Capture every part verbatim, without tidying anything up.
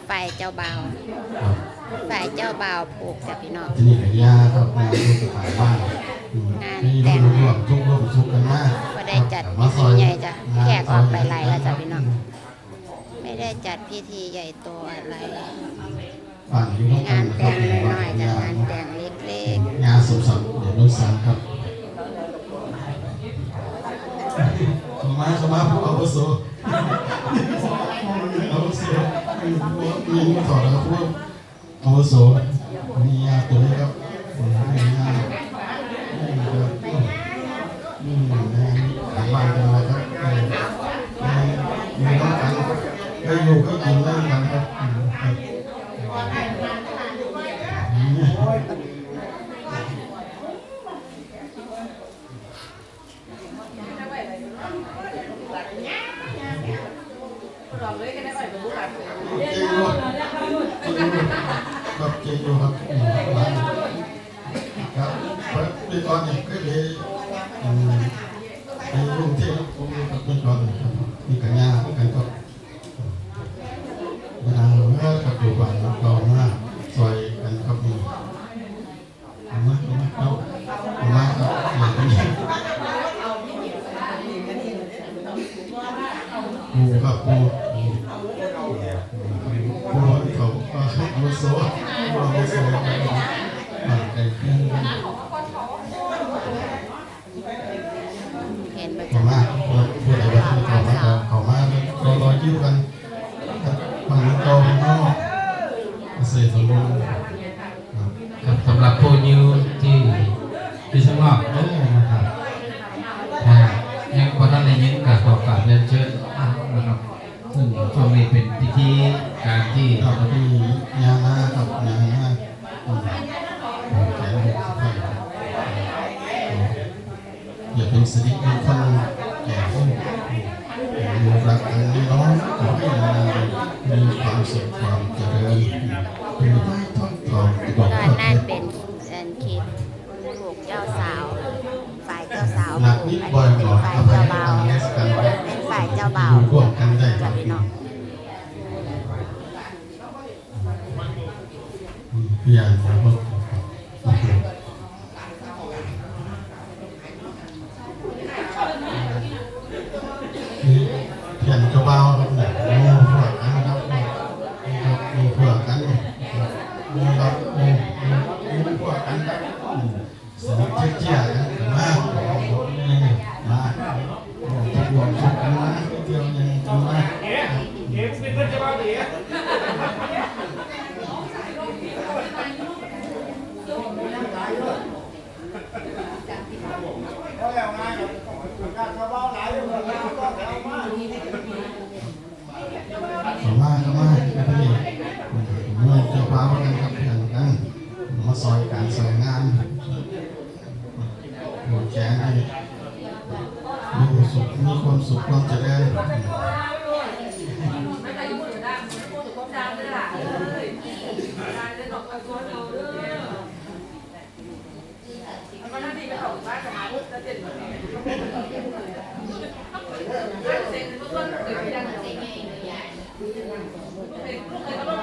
ฝ่ายเจ้าบ่าว ครับ ฝ่ายเจ้าบ่าวผูกจ้ะพี่น้อง ที่นี่ก็ย่าครับงานบุญสถานบ้านอืม งาน มี แต่ง ร่วมทุกข์ร่วมสุขกันมา ก็ได้จัด มา พิ ซอ ธี ย ใหญ่จ้ะ มา แขกออกไป ซย หลายแล้วจ้ะพี่น้อง ไม่ได้จัดพิธีใหญ่โตอะไร บ้านอยู่ร่วมกั งาน น นะค แต่ รับ งน้อยๆจ้ะ งานแต่งเล็ก งานสมศักดิ์เดี๋ยวน้องสังครับเข้ามาเข้ามาผู้อาวุโสอาวุโสมีมาถอดแล้วพวก อาวุโสมียาตัวนี้ครับมียาอืมครับอืมนะทางบ้านเป็นอะไรครับอืมมีน้องกันก็อยู่ก็กินได้กันครับอืมครับอืม เก่งอยู่ครับเก่งอยู่ครับอืมครับครับไปตอนนี้ก็เลยอืมไปกรุงเทพครับผมอยู่กับเพื่อนตอนนี้ครับมีกัญญาเหมือนกันครับเวลาเราเลิกกับอยู่บ้านเรามาซอยกันครับอืม เอามาเอามาเอาเอามาเอามาเอามาปูครับปูปูเขาเอาโซเอาโซมาไก่เพื่อนกัน เห็นไหม เขา จ๊ะ มาพูดอะไรวะเขามาเขามาเขารอคิวกันครับมาเก่าเนาะเกษตรสมบูรณ์ครับ ครับสำหรับผู้อยู่ที่ที่สงบเด้อนะครับถ้ายังบ่ทันได้ยินก็ขอกราบเรียนเชิญนะครับซึ่งช่วงนี้เป็นพิธีการที่ ครับที่ยานาครับยานาอืมแขนหกสิบห้าอย่าเป็นสิริมงคลแก่ผู้อยู่รักกันนี้น้องขอให้นานๆมีความสุขความเจริญเป็นไม้ท่อนทอง ตอนนั้นเป็นอันคลิปผูกเจ้าสาว ฝ่ายเจ้าสาว หนักนิดบ่อยหน่อย ฝ่าย อภัย เจ้า ให้ บ่าว กันและกัน เป็นฝ่ายเจ้าบ่าว อยู่ร่วมกันได้ จ้ะพี่น้อง เพียงครับเพียงเจ้าบ่าวครับเนี่ยหมู่พวกกันครับครับหมู่พวกกันครับหมู่ครับหมู่หมู่พวกกันครับอืมสนิทเชื่อเชื่อกันมามาร่วมทุกข์ร่วมสุขกันมาเที่ยวเล่นกันมา เข้ามาเข้ามาพี่เมื่อเจ้าภาพกันครับเพื่อนกันมาซอยการซอยงานดูแขนให้มีสุขมีความสุขความเจริญ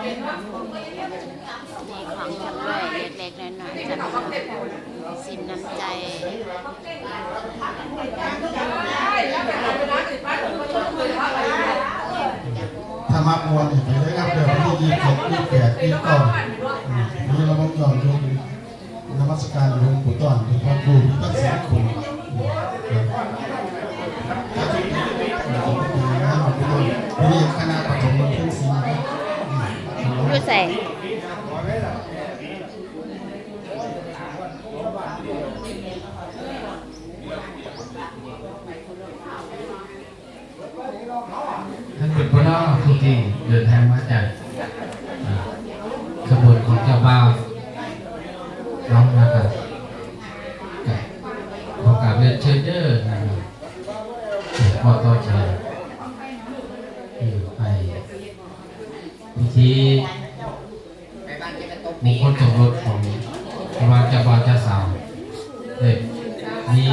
มีของชำร่วยเล็กๆน้อยๆจ้ะพี่น้องสินน้ำใจ ถ้ามักมวนนี่ไปเลยครับเดี๋ยววันที่ยี่สิบเจ็ดยี่สิบแปดยี่สิบเก้าอืมนี่เราต้องยอมยกนมัสการหลวงปู่ต้อนหลวงพ่อครูพิทักษ์ศิลคุณนี่คณะปฐมบันเทิงศิลป์ อยู่ใส่ ท่านเป็นหัวหน้าผู้ที่เดินทางมาจากอ่าขบวนของเจ้าบ่าวน้องนะครับขอกราบเรียนเชิญเด้อนะครับขอต่อแขนที่ไปพิธีมงคลสมรสของระหว่างเจ้าบ่าวเจ้าสาวเด็กนี้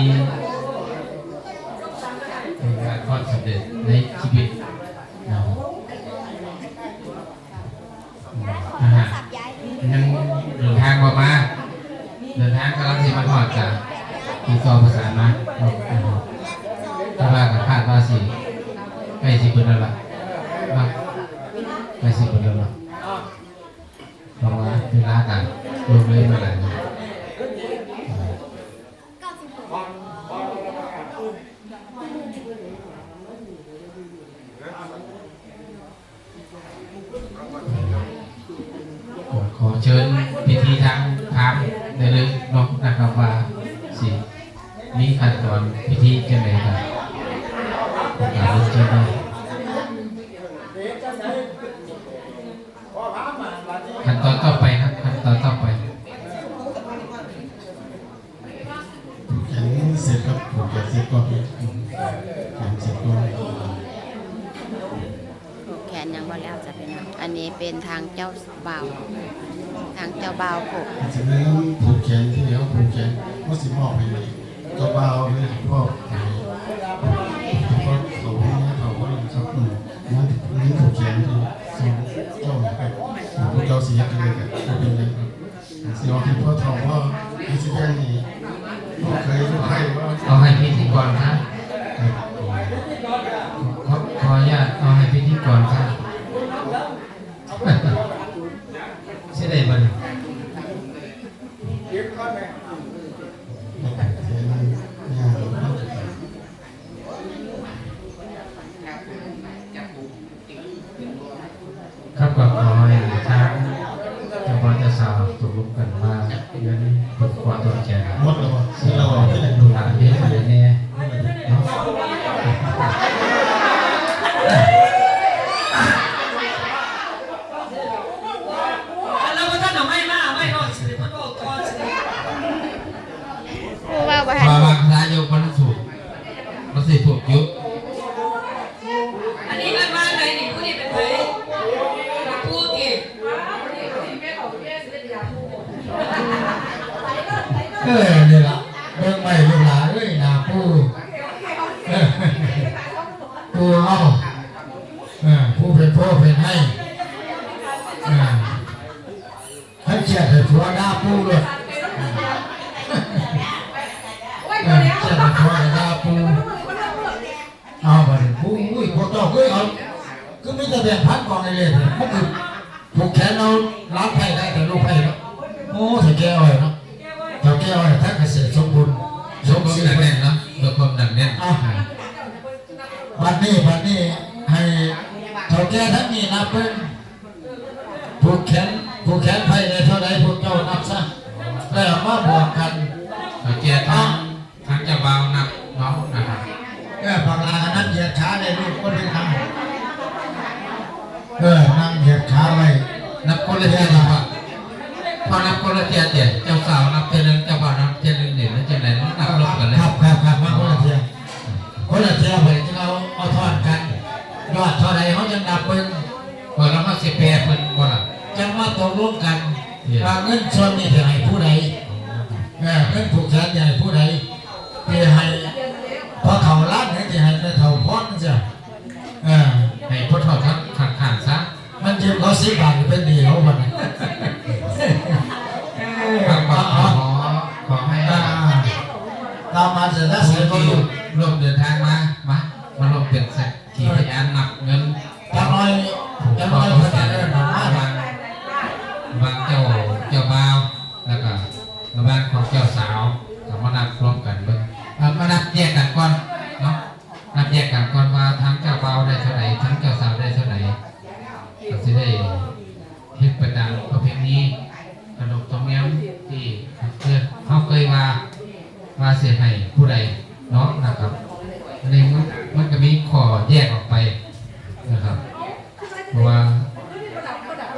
เป็นการความสำเร็จในชีวิตนะครับ นะฮะ ยังเดินทางบ่มา เดินทางกำลังสิมาฮอด ก็ติดต่อประสานมา แต่ว่าก็คาดว่าสิ ใกล้สิเบิดแล้วล่ะ เนาะ ใกล้สิเบิดแล้วล่ะ เพราะว่าเวลาก็ล่วงเลยมาหลายมื้อ ขอเชิญพิธีทางพราหมณ์ได้เลยเนาะ นะครับ ว่าสิมีขั้นตอนพิธีจังใดครับ ขอกราบเรียนเชิญเลย ขั้นตอนต่อไปครับ ขั้นตอนต่อไป ผูกแขนเสร็จครับ ผูกแขนเสร็จก่อน ผูกแขนเสร็จก่อน ผูกแขนยังบ่แล้วจ้ะพี่น้อง อันนี้เป็นทางเจ้าบ่าว ทางเจ้าบ่าวผูก สิแม่นผูกแขนที่แล้ว ผูกแขนว่าสิมอบให้เจ้าบ่าวเลย มอบให้พ่อเขาเนี่ย เขาก็เลยครับ อืม นั่น นี่ผูกแขนที่เจ้า ผู้เจ้าเสียกันเลยครับ ก็เป็นอย่างนั้นครับ สิเอาให้พ่อเฒ่าว่าให้สิแบ่งให้ลูกเขยลูกไพร่ว่า เอาให้พิธีกรครับ ขอ ขออนุญาตเอาให้พิธีกรครับ สิได้บ่นี่ ครับ ก็ขอให้ทางเจ้าบ่าวเจ้าสาวตกลงกันว่าเงินผูกคอต่อแขน หมดแล้วบ่ สิเอาให้ลูกหลานเฮ็ดให้แน่เนาะ แล้วบ่ทันเอาไม้มา เอาไม้รอดสิ มันบ่ก่อนสิ ผู้ว่าบ่ทัน ว่าว่าคณะโยมมันถูก มันสิถูกอยู่ อันนี้เอิ้นว่าไงนี่ ผู้นี้เป็นไผ ผู้ติ เออ นี่ล่ะ เบิ่งไว้ลูกหลานเอ้ย หน้าปู่ เออ ปู่เฮา เออ ผู้เป็นพ่อเป็นให้ เออ ให้เกียรติให้ผัวด่าปู่โลด เออ เกียรติให้ผัวด่าปู่ เอาบัดนี้ปู่ อุ้ย พวกเจ้าคือเอา คือมีแต่แบ่งพันกองไอ้เล่ห์เนี่ย มันคือผูกแขนเอาหลานไพร่ได้แต่ลูกไพร่เนาะ โอ้ เฒ่าแก่อ้อยเนาะ เฒ่าแก่อ้อยทางเกษตรสมบูรณ์ สมบูรณ์หนักแน่นเนาะ เพื่อความหนักแน่น เอา บัดนี้ บัดนี้ ให้เฒ่าแก่ทั้งนี้นับเบิ่ง ผูกแขน ผูกแขนไพร่ได้เท่าใด พวกเจ้านับซะ แล้วมาบอกกัน เฒ่าแก่ทั้ง ทั้งเจ้าบ่าวนับเนาะนะครับ เออ บักหลาก็นั่งเหยียดขาได้ลูก บ่เป็นหยัง เออ นั่งเหยียดขาไว้ นับคนละเทื่อครับ พอนับคนละเทื่อเด้ เจ้าสาวนับเทื่อหนึ่ง เจ้าบ่าวนับเทื่อหนึ่งนี่ มันจังได๋ มันนับรวมกันเลย ครับ ครับ ครับ มาคนละเทื่อ คนละเทื่อ เพิ่นจังเอา เอาทอนกัน ยอดเท่าใด เฮาจังนับเบิ่ง เออ แล้วเฮาสิแปรเพิ่นบ่ล่ะ จังมาตกลงกัน เนี่ย ว่าเงินส่วนนี้สิให้ผู้ใด เออ เงินผูกแขนสิให้ผู้ใด สิให้พ่อเฒ่าล้าน หรือสิให้แม่เฒ่าพรจังซี้ เออ ให้พ่อเฒ่าทั้งข้างๆซะ มันยืมเขาสิบบาทเป็นหนี้เขาบัดนี้ ครับ ขอ ขอ ขอให้ อ่า ตามมาเสร็จแล้วเสร็จก็อยู่ ร่วมเดินทางมา มา มาร่วมเป็นสักขีพยานนับเงิน จักหน่อย จักหน่อยเพิ่นจะเอิ้นออกมา ระหว่าง ระหว่างเจ้า เจ้าบ่าว แล้วก็ระหว่างของเจ้าสาว ก็มานับรวมกันเบิ่ง เอา มานับแยกกันก่อนเนาะ นับแยกกันก่อนว่าทั้งเจ้าบ่าวได้เท่าใด ทั้งเจ้าสาวได้เท่าใด ก็สิได้เฮ็ดไปตามประเพณีขนบธรรมเนียมที่เฮาเคยว่า ว่าสิให้ผู้ใดเนาะนะครับ อันนี้มัน มันก็มีข้อแยกออกไปนะครับ เพราะว่า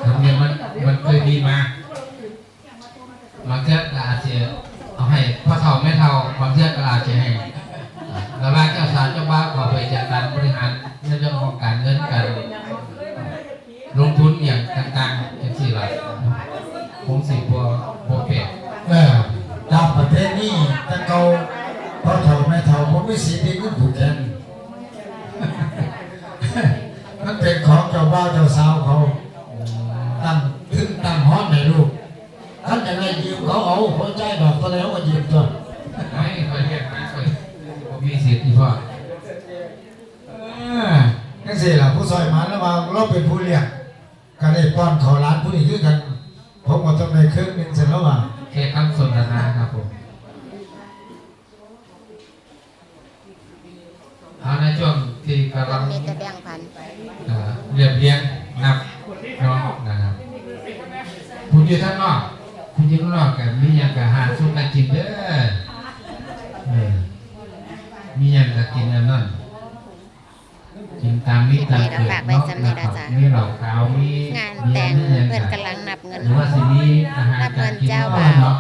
ธรรมเนียมมัน มันเคยมีมา บางเทื่อก็อาจสิเอาให้พ่อเฒ่าแม่เฒ่า บางเทื่อก็อาจสิให้ อ่า ระหว่างเจ้าสาวเจ้าบ่าวเข้าไปจัดการบริหารในเรื่องของการเงิน การลงทุนอหย่างต่างๆ จังซี้ล่ะ คงสิบ่ บ่แปลก เออ ตามประเพณีแต่เก่า พ่อเฒ่าแม่เฒ่าบ่มีสิทธิ์มีเงินผูกแขน มันเป็นของเจ้าบ่าวเจ้าสาวเขา ตั้งถึง ได้ยืมเขาเอา หัวใจดอกเท่าไหร่เขาก็ยืมตัว ไม่ค่อยเรียกไม่ค่อย ผมมีสิทธิ์ที่พ่อ เออจังซี่ล่ะ ผู้ซอยหมานแล้วว่าเราเป็นผู้เลี้ยง ก็ได้ป้อนข้าวหลานผู้นี้คือกัน ผมก็ต้องได้ครึ่งหนึ่งซั่นแล้วว่า แค่คำสนทนาครับผม เอาในช่วงที่กำลัง มีแต่แบ่งปัน เอ่อ เรียบเรียงนับเนาะนะครับ ผู้อยู่ทางนอก ผู้อยู่ทางนอกก็มีหยังก็หาสู่กันกินเด้อ เออ มีหยังก็กินอันนั้น กินตามมีตามเกิดเนาะ คลิปนี้ก็ฝากไว้ส่ำนี้ล่ะจ้ะ มีเหล้าขาว มี งานแต่ง เบียร์ มีหยัง เพิ่นกำลังนับเงิน หรือว่าสิมีอาหาร นับเงิน การกิน เจ้าบ่าว เนาะ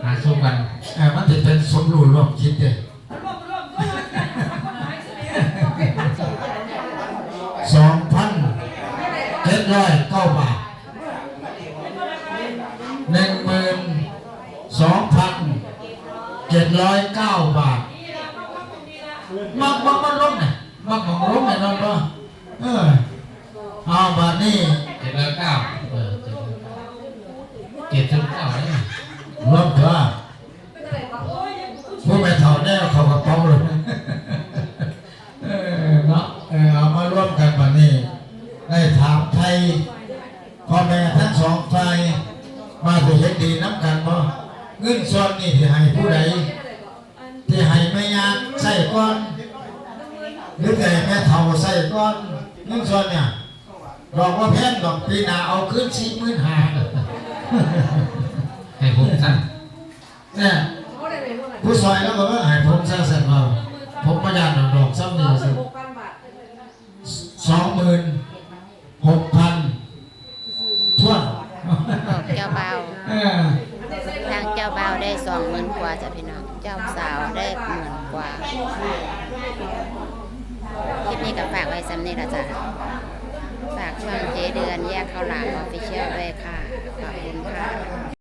หาสู่กัน เออ มันสิเป็นสมรู้ร่วมคิดเด้ สองพันเจ็ดร้อยเก้าบาท หนึ่งหมื่นสองพันเจ็ดร้อยเก้าบาท มัก มัก มันลงน่ะ มักของลงแน่นอนบ่ เออ เอาบาทนี้ เจ็ดร้อยเก้า เออ เจ็ดร้อยเก้า เจ็ดศูนย์เก้า เนี่ย รวมตัว ผู้แม่เฒ่าแน่เข้ากระเป๋าเลย เออ เนาะ เออ เอามาร่วมกันบัดนี้ ได้ถามไทย พ่อแม่ทั้งสองฝ่าย มาสิเฮ็ดดีนำกันบ่ เงินส่วนนี้สิให้ผู้ใด สิให้แม่ย่าใช้ก่อน หรือสิให้แม่เฒ่าใช้ก่อน เงินส่วนเนี่ย ดอกบ่แพงดอก ปีหน้าเอาคืนสี่หมื่นห้า ให้ผมซะ เนี่ย ผู้ซอยลาวก็ว่าให้ผมซะซั่นว่า ผมบ่ย้านดอก ดอกส่ำนี้ว่าซั่น สองหมื่นหกพันถ้วน บอกเจ้าบ่าว เออ ทางเจ้าบ่าวได้สองหมื่นกว่าจ้ะพี่น้อง เจ้าสาวได้หมื่นกว่า คลิปนี้ก็ฝากไว้ส่ำนี้ล่ะจ้ะ ฝากช่องเจ๊เดือนแยกข้าวหลาม